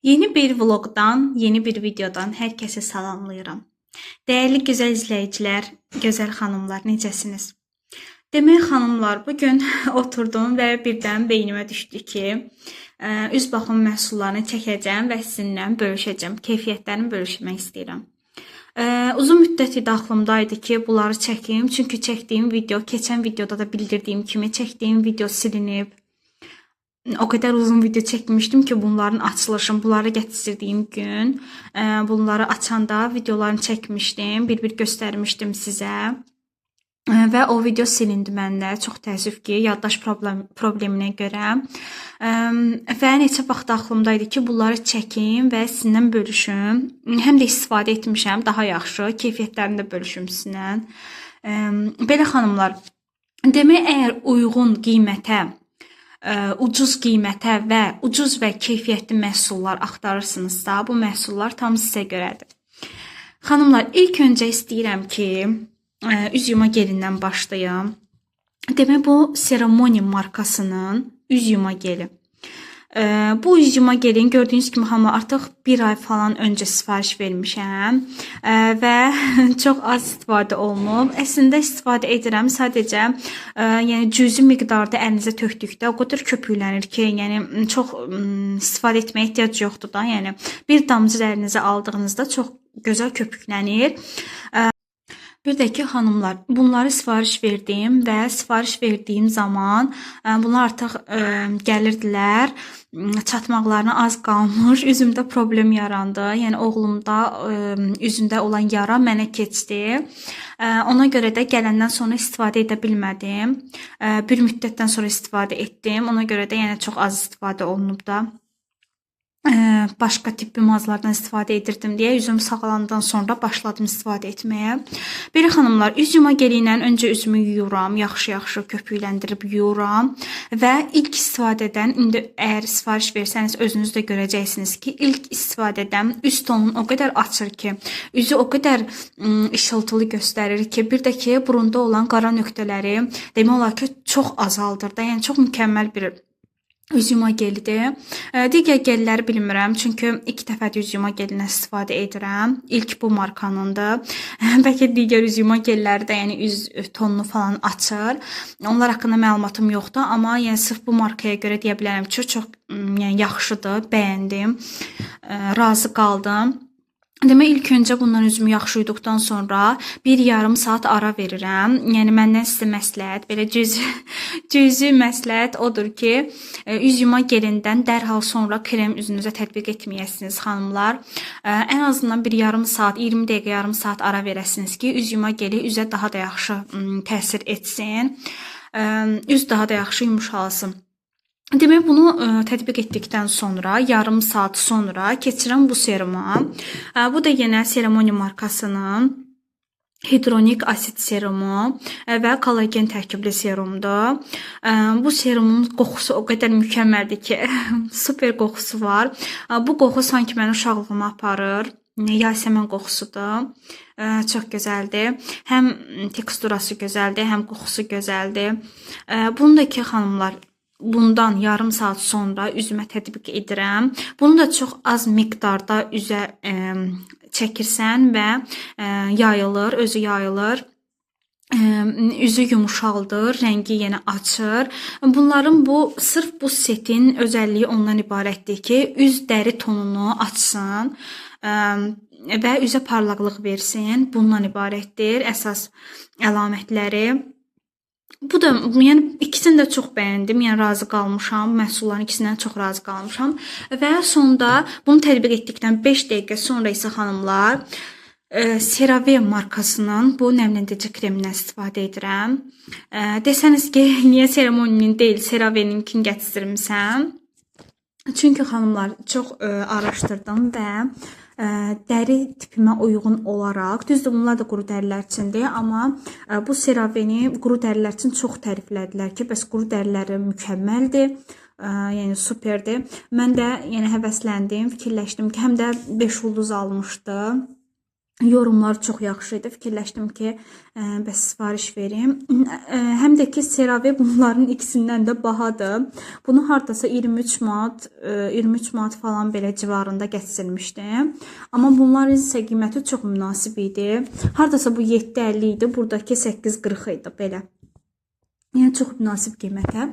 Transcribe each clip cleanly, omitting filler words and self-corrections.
Yeni bir vlogdan, yeni bir videodan hər kəsi salamlayıram. Dəyərli gözəl izləyicilər, gözəl xanımlar, necəsiniz? Demək xanımlar, bugün oturdum və birdən beynimə düşdü ki, üz baxım məhsullarını çəkəcəm və sizinlə bölüşəcəm, keyfiyyətlərini bölüşmək istəyirəm. Uzun müddət idi ağlımdaydı ki, bunları çəkim. Çünki çəkdiyim video, keçən videoda da bildirdiyim kimi çəkdiyim video silinib. O qədər uzun video çəkmişdim ki, bunların açılışını, bunları gətirdiyim gün, bunları açanda videolarını çəkmişdim, bir-bir göstərmişdim sizə. Və o video silindi məndə. Çox təəssüf ki, yaddaş probleminə görə. Və neçə vaxt ağlımdaydı ki, bunları çəkim və sizinlə bölüşüm. Həm də istifadə etmişəm, daha yaxşı, keyfiyyətlərini də bölüşüm sizinlə. Belə xanımlar, demək əgər uyğun qiymətə, ucuz qiymətə və ucuz və keyfiyyətli məhsullar axtarırsınızsa, bu məhsullar tam sizə görədir. Xanımlar, ilk öncə istəyirəm ki, üz yuma gelindən başlayım. Demək, bu Ceremony markasının üz yuma geli. Bu üz yuma gelin gördüyünüz kimi xanımlar artıq bir ay falan öncə sifariş vermişəm və çox az istifadə olunub. Əslində istifadə edirəm, sadəcə yəni cüzi miqdarda əlinizə tökdükdə o qədər köpüklənir ki, yəni çox istifadə etməyə ehtiyac yoxdur da. Yəni bir damcı əlinizə aldığınızda çox gözəl köpüklənir. Bir də ki, xanımlar, bunları sifariş verdim və sifariş verdiyim zaman bunlar artıq gəlirdilər, çatmaqlarına az qalmış, üzümdə problem yarandı. Yəni oğlumda üzündə olan yara mənə keçdi. Ona görə də gələndən sonra istifadə edə bilmədim. Bir müddətdən sonra istifadə etdim. Ona görə də yəni çox az istifadə olunub da. Başqa tibbi mazlardan istifadə edirdim deyə üzüm sağalandan sonra başladım istifadə etməyə. Belə xanımlar, üz yuma geli ilə öncə üzümü yuyuram, yaxşı-yaxşı köpükləndirib yuyuram və ilk istifadədən, indi əgər sifariş versəniz özünüz də görəcəksiniz ki, ilk istifadədən üz tonunu o qədər açır ki, üzü o qədər işıltılı göstərir ki, bir də ki, burunda olan qara nöqtələri demək olar ki, çox azaldır da, yəni çox mükəmməl bir üz yuma gelidir. Digər gelləri bilmirəm, çünki ilk dəfədir üz yuma gelindən istifadə edirəm. İlk bu markanındır. Bəlkə digər üz yuma gelləri də yəni üz tonunu falan açır. Onlar haqqında məlumatım yoxdur, amma yəni sırf bu markaya görə deyə bilərəm ki, çox yəni yaxşıdır, bəyəndim, razı qaldım. Demək, ilk öncə bundan üzümü yaxşı yuduqdan sonra bir yarım saat ara verirəm. Yəni məndən sizə məsləhət, belə cüzi məsləhət odur ki, üz yuma gelindən dərhal sonra krem üzünüzə tətbiq etməyəsiniz xanımlar. Ən azından bir yarım saat, 20 dəqiqə yarım saat ara verəsiniz ki, üz yuma geli üzə daha da yaxşı təsir etsin. Üz daha da yaxşı yumuşalsın. Demək, bunu tətbiq etdikdən sonra, yarım saat sonra keçirəm bu seruma. Bu da yenə Ceremony markasının hidronik asid serumu və kolagen tərkibli serumdur. Bu serumun qoxusu o qədər mükəmməldir ki, super qoxusu var. Bu qoxu sanki məni uşaqlığıma aparır. Yasəmən qoxusudur. Çox gözəldir. Həm teksturası gözəldir, həm qoxusu gözəldir. Bunu da ki, xanımlar, bundan yarım saat sonra üzümə tətbiq edirəm. Bunu da çox az miqdarda üzə çəkirsən və yayılır, özü yayılır. Üzü yumuşaldır, rəngi yenə açır. Bunların bu sırf bu setin özəlliyi ondan ibarətdir ki, üz dəri tonunu açsın və üzə parlaqlıq versin. Bundan ibarətdir əsas əlamətləri. Bu da, yəni ikisini də çox bəyəndim, yəni razı qalmışam, məhsulların ikisindən çox razı qalmışam. Və sonda bunu tətbiq etdikdən 5 dəqiqə sonra isə xanımlar, CeraVe markasının bu nəmləndirici kremindən istifadə edirəm. Desəniz ki, niyə Ceremony'nin deyil, CeraVe-ninkini gətirmişəm? Çünki xanımlar, çox araşdırdım və dəri tipimə uyğun olaraq, düzdür bunlar da quru dərilər üçündür, amma bu CeraVe-ni quru dərilər üçün çox təriflədilər ki, bəs quru dəriləri mükəmməldir, yəni superdir. Mən də yəni həvəsləndim, fikirləşdim ki, həm də 5 ulduz almışdı. Yorumlar çox yaxşı idi. Fikirləşdim ki, bəs sifariş verim. Həm də ki CeraVe bunların ikisindən də bahadır. Bunu hardasa 23 manat, 23 manat falan belə civarında gətirmişdim. Amma bunların isə qiyməti çox münasib idi. Hardasa bu 7.50 idi, buradakı 8.40 idi belə. Yəni çox münasib qiymətə.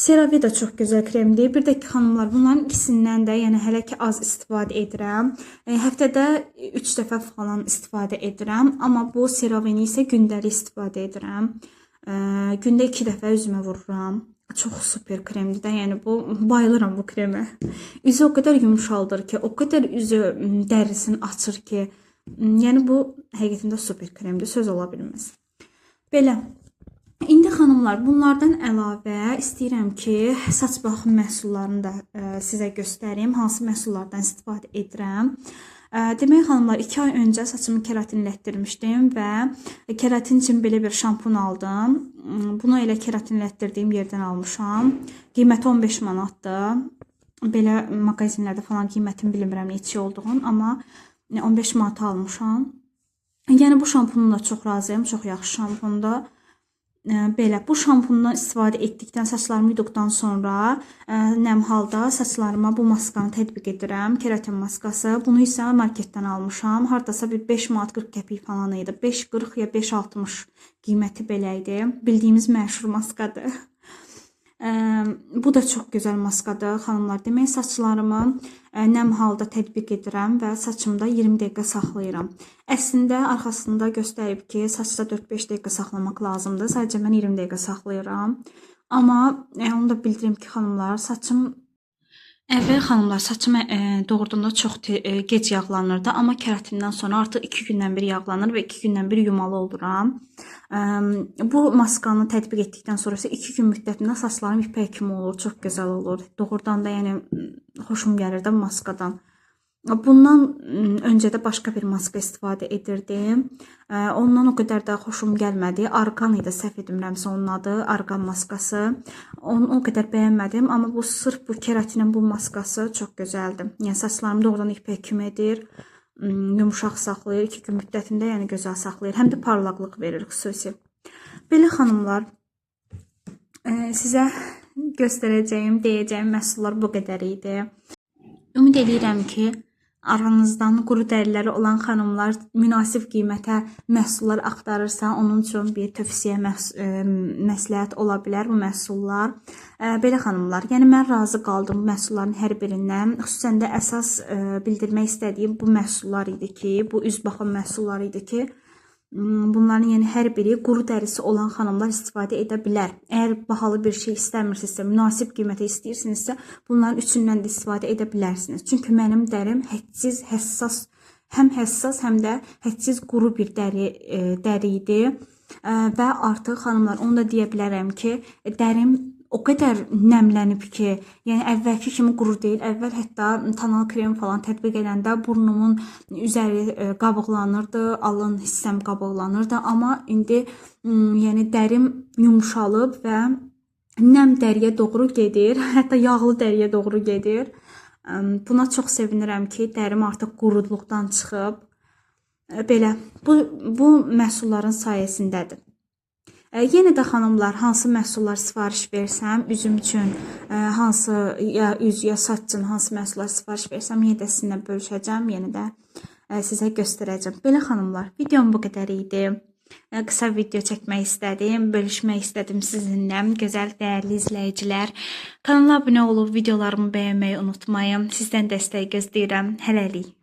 CeraVe də çox gözəl kremdir. Bir də ki, xanımlar, bunların ikisindən də, yəni hələ ki az istifadə edirəm. Həftədə 3 dəfə falan istifadə edirəm, amma bu CeraVe-ni isə gündəlik istifadə edirəm. Gündə 2 dəfə üzümə vururam. Çox super kremdir də, yəni bu, bayılıram bu kremə. Üzü o qədər yumşaldır ki, o qədər üzü dərisini açır ki, yəni bu həqiqətən də super kremdir, söz ola bilməz. Belə. İndi xanımlar, bunlardan əlavə istəyirəm ki, saç baxım məhsullarını da sizə göstərim, hansı məhsullardan istifadə edirəm. Demək xanımlar, 2 ay öncə saçımı keratinlətdirmişdim və keratin üçün belə bir şampun aldım. Bunu elə keratinlətdirdiyim yerdən almışam. Qiyməti 15 manatdır. Belə mağazinlərdə falan qiymətini bilmirəm neçə olduğunu, amma 15 manata almışam. Yəni bu şampunla çox razıyam, çox yaxşı şampundur. Belə, bu şampundan istifadə etdikdən, saçlarımı yuduqdan sonra nəm halda saçlarıma bu maskanı tətbiq edirəm. Keratin maskası. Bunu isə marketdən almışam. Hardasa bir 5 manat 40 qəpik falan idi. 5.40 ya 5.60 qiyməti belə idi. Bildiyimiz məşhur maskadır. Bu da çox gözəl maskadır xanımlar. Demək, saçlarımı nəm halda tətbiq edirəm və saçımda 20 dəqiqə saxlayıram. Əslində, arxasında göstərib ki, saçda 4-5 dəqiqə saxlamaq lazımdır. Sadəcə mən 20 dəqiqə saxlayıram. Amma onu da bildirim ki, xanımlar, saçım əvvəl xanımlar, saçım doğrudan da çox gec yağlanırdı, amma keratindən sonra artıq 2 gündən bir yağlanır və 2 gündən bir yumalı oluram. Bu maskanı tətbiq etdikdən sonra isə 2 gün müddətində saçlarım ipək kimi olur, çox gözəl olur. Doğrudan da yəni xoşum gəlir də maskadan. Bundan öncə də başqa bir maska istifadə edirdim. Ondan o qədər də xoşum gəlmədi. Argan idi, səhv etmirəmsə onun adı, Argan maskası. Onu o qədər bəyənmədim, amma bu sırf bu keratinin bu maskası çox gözəldir. Yəni saçlarımı doğrudan ipək kimi edir, yumşaq saxlayır, 2 gün müddətində yəni gözəl saxlayır. Həm də parlaqlıq verir xüsusi. Belə xanımlar, sizə göstərəcəyim, deyəcəyim məhsullar bu qədər idi. Ümid eləyirəm ki, aranızdan quru dəriləri olan xanımlar münasib qiymətə məhsullar axtarırsa, onun üçün bir tövsiyə, məsləhət ola bilər bu məhsullar. Belə xanımlar, yəni mən razı qaldım bu məhsulların hər birindən. Xüsusən də əsas bildirmək istədiyim bu məhsullar idi ki, bu üz baxım məhsulları idi ki, bunların yəni hər biri quru dərisi olan xanımlar istifadə edə bilər. Əgər bahalı bir şey istəmirsinizsə, münasib qiymətə istəyirsinizsə, bunların üçündən də istifadə edə bilərsiniz. Çünki mənim dərim hədsiz həssas, həm həssas, həm də hədsiz quru bir dəri idi. Və artıq xanımlar, onu da deyə bilərəm ki, dərim o qədər nəmlənib ki, yəni əvvəlki kimi quru deyil. Əvvəl hətta tonal krem falan tətbiq edəndə burnumun üzəri qabıqlanırdı, alın hissəm qabıqlanırdı. Amma indi yəni dərim yumşalıb və nəm dəriyə doğru gedir, hətta yağlı dəriyə doğru gedir. Buna çox sevinirəm ki, dərim artıq quruluqdan çıxıb. Belə, bu məhsulların sayəsindədir. Yenə də xanımlar, hansı məhsullar sifariş versəm, üzüm üçün, hansı ya üz ya saç üçün hansı məhsullar sifariş versəm, yenə də sizinlə bölüşəcəm, yenə də sizə göstərəcəm. Belə xanımlar, videom bu qədər idi. Qısa video çəkmək istədim, bölüşmək istədim sizinlə, gözəl, dəyərli izləyicilər. Kanala abunə olub videolarımı bəyənməyi unutmayın. Sizdən dəstək gözləyirəm. Hələlik.